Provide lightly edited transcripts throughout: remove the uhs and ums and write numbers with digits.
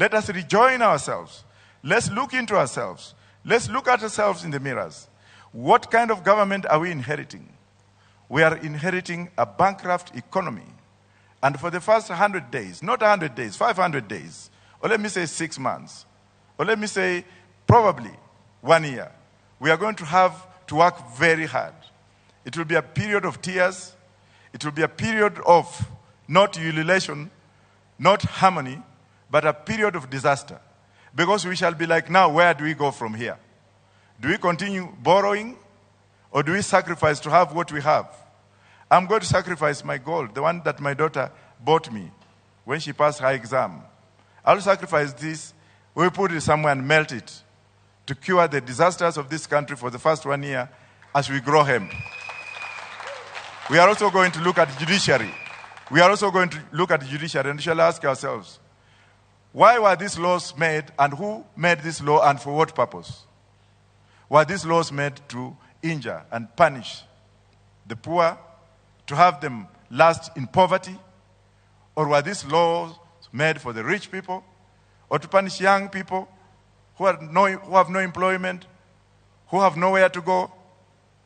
Let us rejoin ourselves. Let's look into ourselves. Let's look at ourselves in the mirrors. What kind of government are we inheriting? We are inheriting a bankrupt economy. And for the first 100 days, not 100 days, 500 days, or let me say 6 months, or let me say probably 1 year, we are going to have to work very hard. It will be a period of tears. It will be a period of not ululation, not harmony, but a period of disaster. Because we shall be like, now, where do we go from here? Do we continue borrowing, or do we sacrifice to have what we have? I'm going to sacrifice my gold, the one that my daughter bought me when she passed her exam. I'll sacrifice this, we'll put it somewhere and melt it to cure the disasters of this country for the first 1 year as we grow hemp. We are also going to look at judiciary. We are also going to look at the judiciary and we shall ask ourselves, why were these laws made and who made this law and for what purpose? Were these laws made to injure and punish the poor, to have them last in poverty? Or were these laws made for the rich people, or to punish young people who have no employment, who have nowhere to go?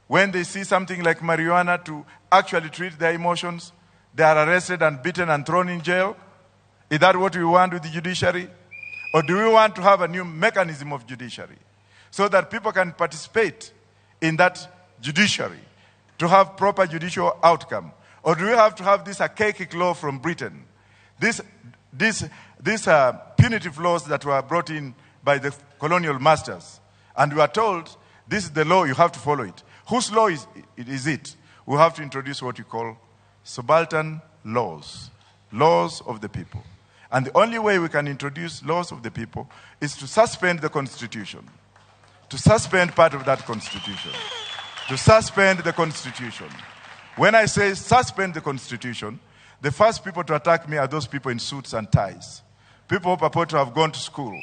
When they see something like marijuana to actually treat their emotions, they are arrested and beaten and thrown in jail. Is that what we want with the judiciary? Or do we want to have a new mechanism of judiciary so that people can participate in that judiciary to have proper judicial outcome? Or do we have to have this archaic law from Britain? These punitive laws that were brought in by the colonial masters. And we are told, this is the law, you have to follow it. Whose law is it? We have to introduce what you call subaltern laws, laws of the people. And the only way we can introduce laws of the people is to suspend the Constitution, to suspend part of that Constitution, to suspend the Constitution. When I say suspend the Constitution, the first people to attack me are those people in suits and ties, people who purport to have gone to school,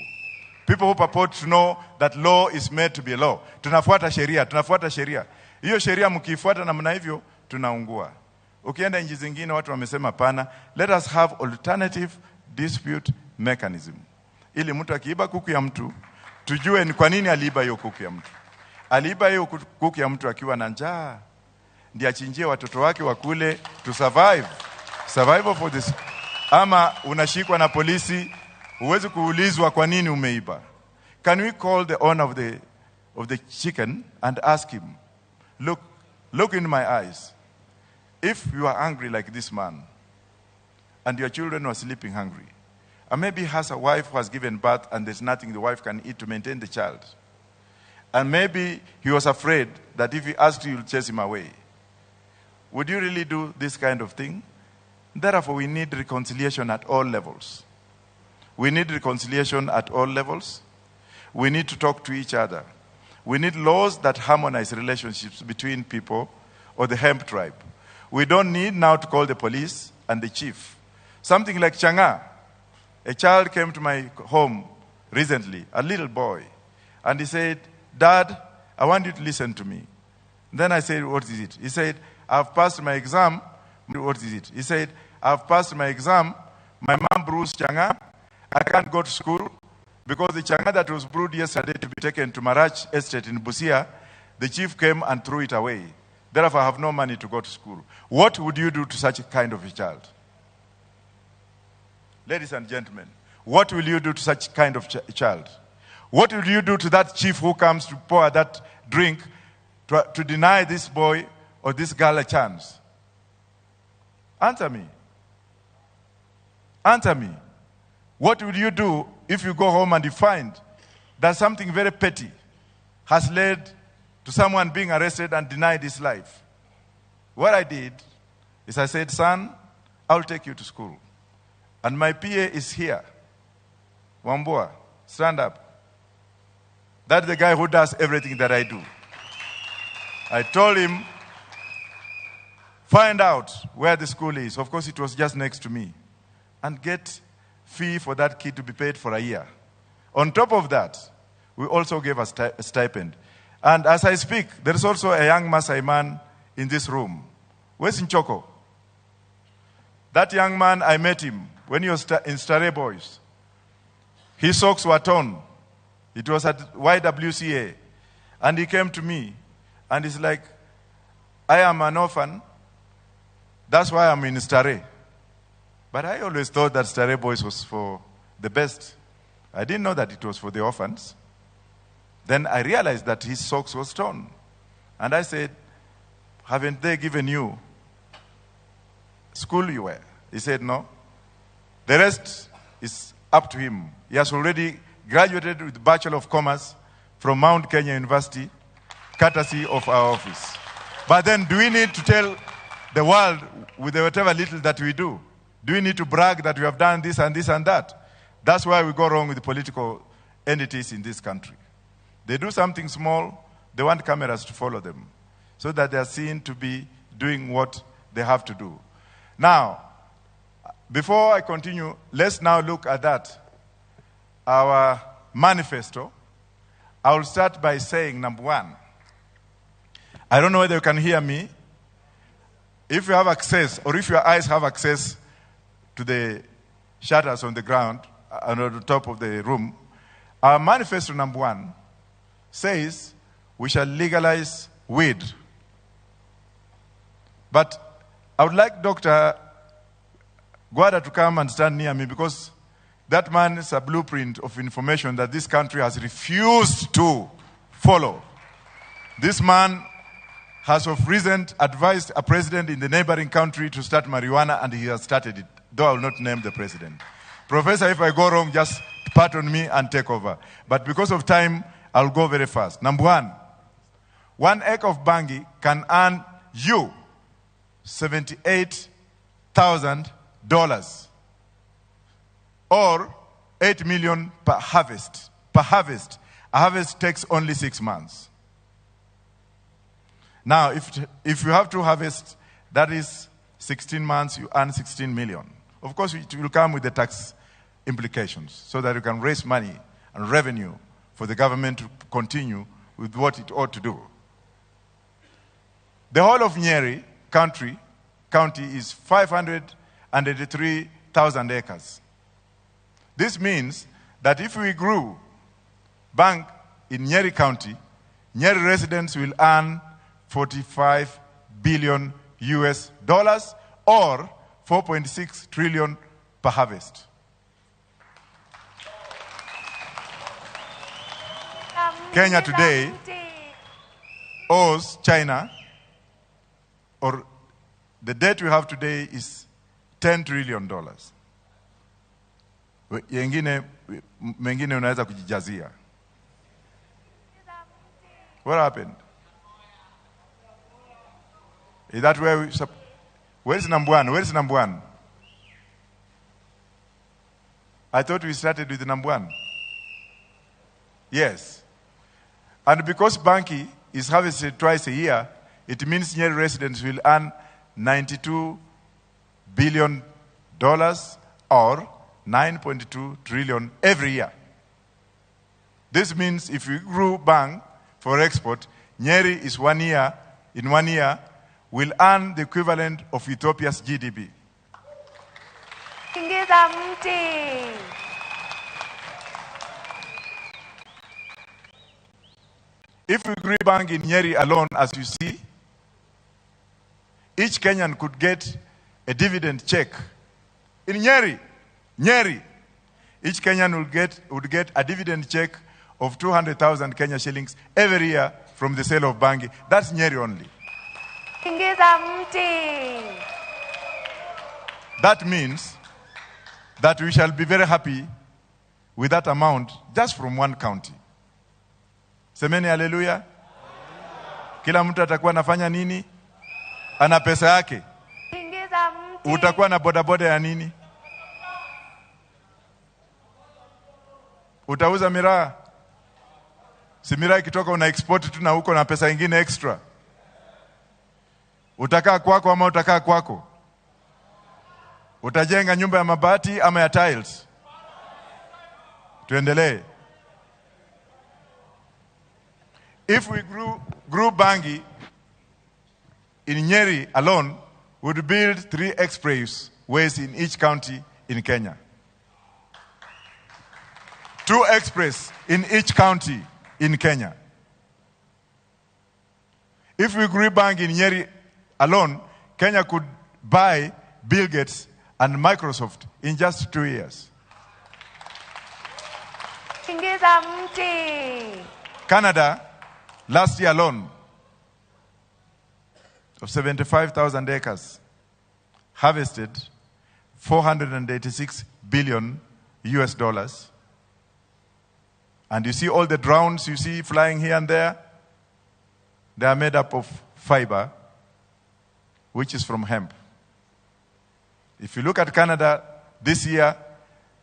people who purport to know that law is made to be law. Tunafuata sheria, tunafuata sheria. Hiyo sheria mkiifuata namna hivyo, tunaungua. Ukienda nchi zingine watu wamesema pana, let us have alternative dispute mechanism. Ili mtu akiiba kuku ya mtu, tujue ni kwa nini aliiba hiyo kuku ya mtu. Aliiba hiyo kuku ya mtu akiwa na njaa, ndiye achinjie watoto wake wakule to survive. Survival for this. Ama unashikwa na polisi, huwezi kuulizwa kwa nini umeiba. Can we call the owner of the chicken and ask him, look in my eyes. If you are angry like this man, and your children are sleeping hungry, and maybe has a wife who has given birth and there's nothing the wife can eat to maintain the child, and maybe he was afraid that if he asked you, you'll chase him away. Would you really do this kind of thing? Therefore, we need reconciliation at all levels. We need reconciliation at all levels. We need to talk to each other. We need laws that harmonize relationships between people or the hemp tribe. We don't need now to call the police and the chief. Something like Chang'aa. A child came to my home recently, a little boy, and he said, Dad, I want you to listen to me. Then I said, what is it? He said, I've passed my exam. What is it? He said, I've passed my exam. My mom brews Chang'aa. I can't go to school because the Chang'aa that was brewed yesterday to be taken to Marach Estate in Busia, the chief came and threw it away. Therefore, I have no money to go to school. What would you do to such a kind of a child? Ladies and gentlemen, what will you do to such kind of child? What will you do to that chief who comes to pour that drink to deny this boy or this girl a chance? Answer me. Answer me. What will you do if you go home and you find that something very petty has led to someone being arrested and denied his life? What I did is I said, son, I'll take you to school. And my PA is here. Wambua, stand up. That's the guy who does everything that I do. I told him, find out where the school is. Of course, it was just next to me. And get fee for that kid to be paid for a year. On top of that, we also gave a stipend. And as I speak, there is also a young Maasai man in this room. Where's Nchoko? That young man, I met him when he was in Starehe Boys. His socks were torn. It was at YWCA. And he came to me and he's like, I am an orphan. That's why I'm in Starehe. But I always thought that Starehe Boys was for the best. I didn't know that it was for the orphans. Then I realized that his socks was torn. And I said, haven't they given you school you wear? He said, no. The rest is up to him. He has already graduated with Bachelor of Commerce from Mount Kenya University, courtesy of our office. But then do we need to tell the world with whatever little that we do? Do we need to brag that we have done this and this and that? That's why we go wrong with the political entities in this country. They do something small, they want cameras to follow them so that they are seen to be doing what they have to do. Now, before I continue, let's now look at that, our manifesto. I will start by saying, number one, I don't know whether you can hear me. If you have access, or if your eyes have access to the shutters on the ground and on the top of the room, our manifesto number one says we shall legalize weed. But I would like Dr. Gwada to come and stand near me, because that man is a blueprint of information that this country has refused to follow. This man has of recent advised a president in the neighboring country to start marijuana, and he has started it, though I will not name the president. Professor, if I go wrong, just pardon me and take over. But because of time, I'll go very fast. Number one, 1 acre of bangi can earn you $78,000 or 8 million per harvest. Per harvest. A harvest takes only 6 months. Now, if you have to harvest, that is 16 months, you earn 16 million. Of course, it will come with the tax implications so that you can raise money and revenue for the government to continue with what it ought to do. The whole of Nyeri county is 583,000 acres. This means that if we grew bank in Nyeri County, Nyeri residents will earn $45 billion US or 4.6 trillion per harvest. Kenya today owes China, or the debt we have today is $10 trillion. Yengine, mengine unaweza kujijazia. What happened? Is that where we, where is number one? Where is number one? I thought we started with number one. Yes. And because banki is harvested twice a year, it means Nyeri residents will earn $92 billion or 9.2 trillion every year. This means if we grew bank for export, Nyeri is 1 year, in 1 year, will earn the equivalent of Ethiopia's GDP. Tingiza mti. If we grew bank in Nyeri alone, as you see, each Kenyan could get a dividend check. In Nyeri, each Kenyan would get a dividend check of 200,000 Kenya shillings every year from the sale of bangi. That's Nyeri only. Tingiza mti. That means that we shall be very happy with that amount just from one county. Semeni haleluya. Kila mtu atakuwa anafanya nini? Ana pesa yake. Tingiza mti. Utakuwa na bodaboda ya nini? Utauza miraa? Si miraa ikitoka una export tu na huko na pesa ingine extra. Utakaa kwako ama utakaa kwako? Utajenga nyumba ya mabati ama ya tiles? Tuendelee. If we grew bangi in Nyeri alone, we would build 3 expressways in each county in Kenya. 2 express in each county in Kenya. If we grew bangi in Nyeri alone, Kenya could buy Bill Gates and Microsoft in just 2 years. Tingiza mti. Canada, last year alone, of 75,000 acres, harvested $486 billion US dollars. And you see all the drones you see flying here and there? They are made up of fiber, which is from hemp. If you look at Canada, this year,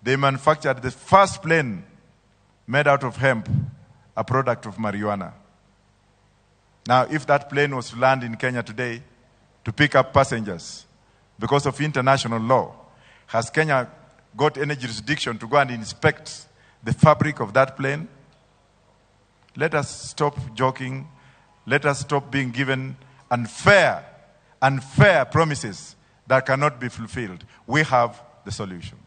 they manufactured the first plane made out of hemp, a product of marijuana. Now, if that plane was to land in Kenya today to pick up passengers, because of international law, has Kenya got any jurisdiction to go and inspect the fabric of that plane? Let us stop joking. Let us stop being given unfair promises that cannot be fulfilled. We have the solution.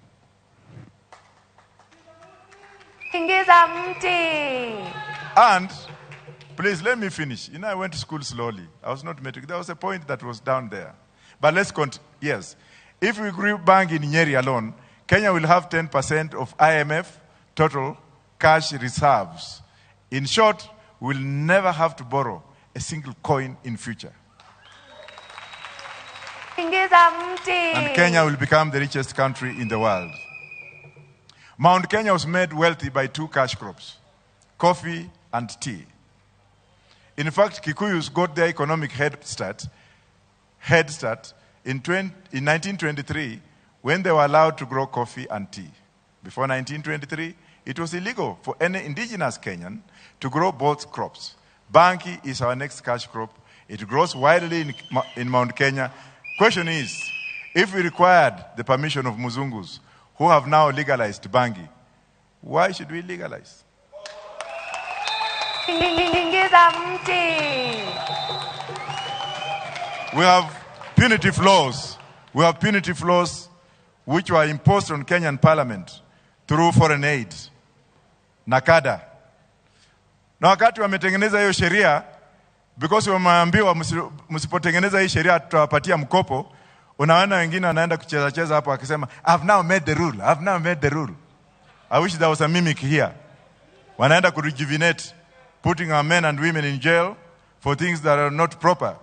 Tingiza mti. And please let me finish. You know, I went to school slowly. I was not metric. There was a point that was down there. But let's continue. Yes. If we grew bangi in Nyeri alone, Kenya will have 10% of IMF total cash reserves. In short, we'll never have to borrow a single coin in future. Tingiza mti. And Kenya will become the richest country in the world. Mount Kenya was made wealthy by 2 cash crops, coffee and tea. In fact, Kikuyus got their economic head start in 1923 when they were allowed to grow coffee and tea. Before 1923, it was illegal for any indigenous Kenyan to grow both crops. Bangi is our next cash crop. It grows widely in Mount Kenya. Question is, if we required the permission of Muzungus, who have now legalized bangi, why should we legalize? Tingiza mti. We have punitive laws. We have punitive laws which were imposed on Kenyan parliament through foreign aid, NACADA. Na wakati wametengeneza hiyo sheria, because wameambiwa msipotengeneza hii sheria tutawapatia mkopo, unaona wengine wanaenda kucheza cheza hapo akisema, I've now made the rule, I've now made the rule. I wish there was a mimic here. Wanaenda kurejuvenate, putting our men and women in jail for things that are not proper,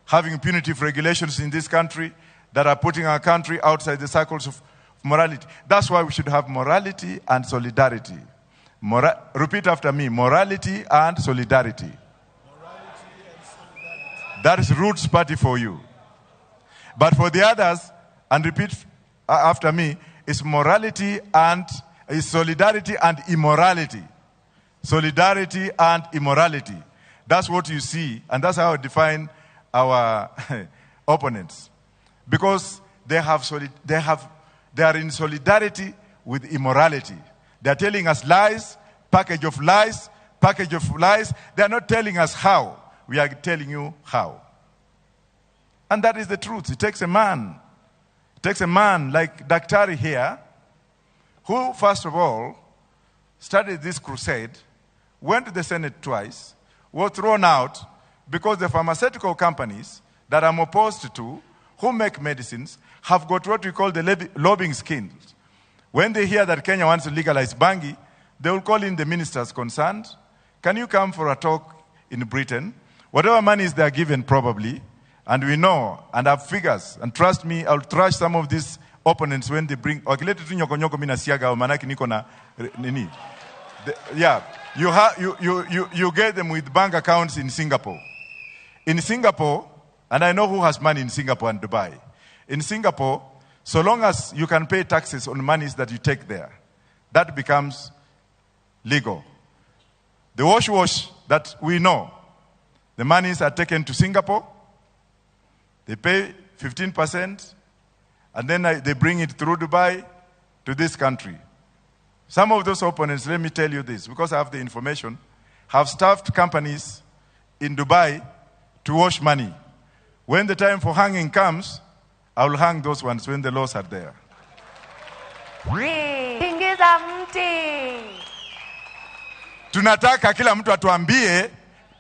having punitive regulations in this country that are putting our country outside the circles of morality. That's why we should have morality and solidarity. Repeat after me, morality and solidarity. Morality and solidarity. That is Roots Party for you. But for the others, and repeat after me, is morality and is solidarity and immorality. Solidarity and immorality. That's what you see, and that's how I define our opponents. Because they are in solidarity with immorality. They are telling us lies, package of lies, package of lies. They are not telling us how. We are telling you how. And that is the truth. It takes a man. It takes a man like Daktari here, who, first of all, started this crusade, went to the Senate twice, was thrown out because the pharmaceutical companies that I'm opposed to, who make medicines, have got what we call the lobbying skills. When they hear that Kenya wants to legalize bangi, they will call in the ministers concerned. Can you come for a talk in Britain? Whatever monies they are given, probably, and we know, and have figures, and trust me, I'll trash some of these opponents when they bring... Yeah, you get them with bank accounts in Singapore. In Singapore, and I know who has money in Singapore and Dubai. In Singapore, so long as you can pay taxes on monies that you take there, that becomes legal. The wash that we know, the monies are taken to Singapore, they pay 15%, and then they bring it through Dubai to this country. Some of those opponents, let me tell you this, because I have the information, have staffed companies in Dubai to wash money. When the time for hanging comes, I will hang those ones when the laws are there. Tingiza mti. Tunataka kila mtu atuambie,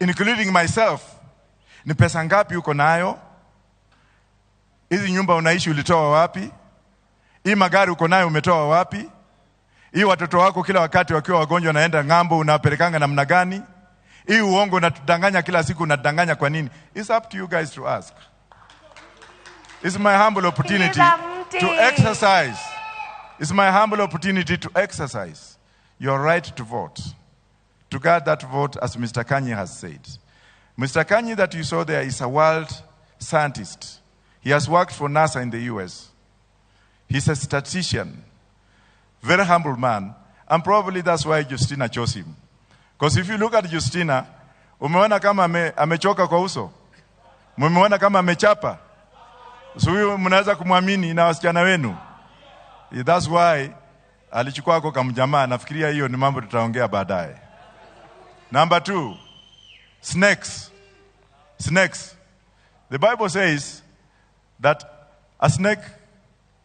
including myself, ni pesa ngapi uko nayo? Hizi nyumba unaishi ulitoa wapi? Hii magari uko nayo umetoa wapi? Hii watoto wako kila wakati wakiwa wagonjwa naenda ng'ambo unapelekanga namna gani? Hii uongo unatudanganya kila siku, unatudanganya kwa nini? It's up to you guys to ask. It's my humble opportunity Tingiza mti. To exercise. It's my humble opportunity to exercise your right to vote. To guard that vote, as Mr. Kanyi has said. Mr. Kanyi that you saw there is a world scientist. He has worked for NASA in the US. He's a statistician, very humble man, and probably that's why Justina chose him. Because if you look at Justina, umeona kama amechoka kwa uso? Umeona kama amechapa? So huyu mnaweza kumwamini na wasichana wenu? That's why alichukua ako kamjamaa. Nafikiria hiyo ni mambo tutaongea baadaye. Number two, snakes. Snakes. The Bible says that a snake,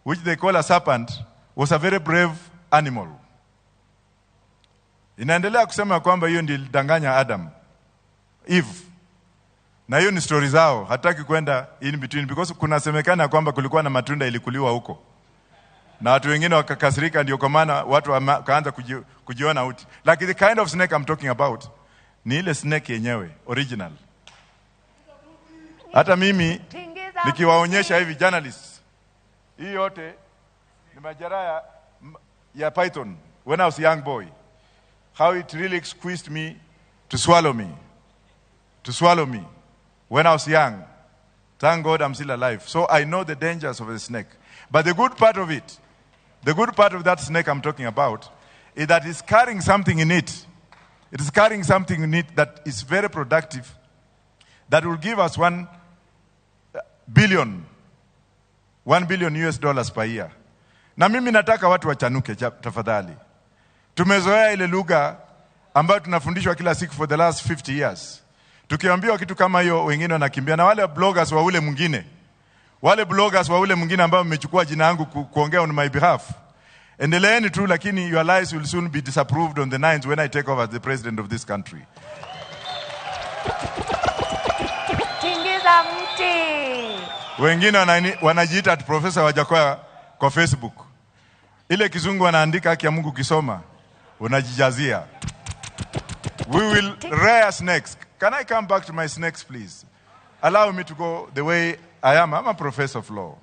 which they call a serpent, was a very brave animal. Inaendelea kusema kwamba hiyo ndio ilidanganya Adam, Eve. Na hiyo ni story zao, hataki kwenda in between because kunasemekana kwamba kulikuwa na matunda ilikuliwa huko. Na watu wengine wakakasirika, ndio kwa maana watu wakaanza kujiona uti. Like the kind of snake I'm talking about ni ile snake yenyewe original. Hata mimi Tingiza nikiwaonyesha mti. Hivi journalists, hii yote ni majeraha ya python when I was a young boy, how it really squeezed me to swallow me, to swallow me when I was young. Thank God I'm still alive. So I know the dangers of the snake. But the good part of it, the good part of that snake I'm talking about, is that it's carrying something in it. It is carrying something in it that is very productive, that will give us 1 billion, 1 billion US dollars per year. Na mimi nataka watu wachanuke tafadhali. Tumezoea ile lugha ambayo tunafundishwa kila siku for the last 50 years. Tukiambiwa kitu kama hiyo, wengine wanakimbia, na wale bloggers wa ule mwingine, wale bloggers wa ule mwingine ambao mmechukua jina yangu kuongea on my behalf, endeleeni tu, lakini your lies will soon be disapproved on the 9th when I take over as the president of this country. Tingiza mti. Wengine wanajiita ati Profesa Wajackoyah kwa Facebook. Ile kizungu wanaandika, haki ya Mungu, ukisoma unajijazia. We will rear snakes. Can I come back to my snakes, please? Allow me to go the way I am. I'm a professor of law.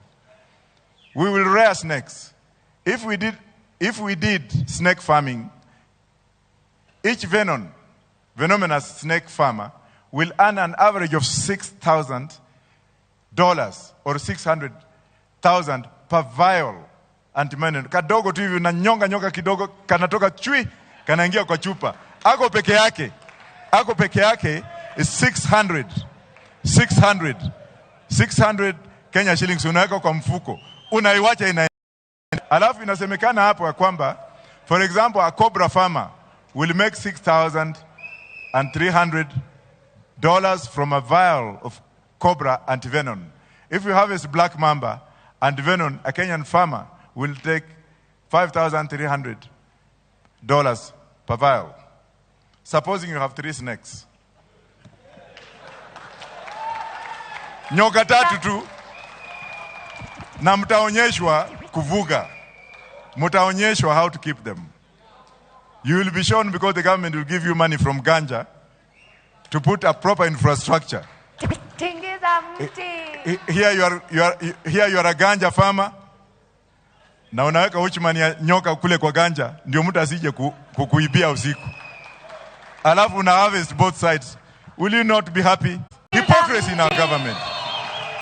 We will rear snakes. If we did snake farming, each venomous snake farmer will earn an average of $6,000 or 600,000 per vial antivenom. Kadogo tu hivi unanyonga nyoka kidogo, kanatoka chui, kanaingia kwa chupa. Ako peke yake. Ako peke yake is 600. 600. 600 Kenya shillings unaweka kwa mfuko. Unaiwacha ina. Alafu inasemekana hapo ya kwamba, for example, a cobra farmer will make $6,300 from a vial of cobra antivenom. If you harvest black mamba antivenom, a Kenyan farmer will take $5,300 per vial. Supposing you have three snakes. Nyoka tatu tu, na mtaonyeshwa kufuga. Mtaonyeshwa how to keep them. You will be shown because the government will give you money from ganja to put a proper infrastructure. Tingiza mti. Here you are a ganja farmer na unaweka watchman ya nyoka kule kwa ganja ndio mtu asije kukuibia usiku. Alafu una harvest both sides. Will you not be happy? Hypocrisy in our government.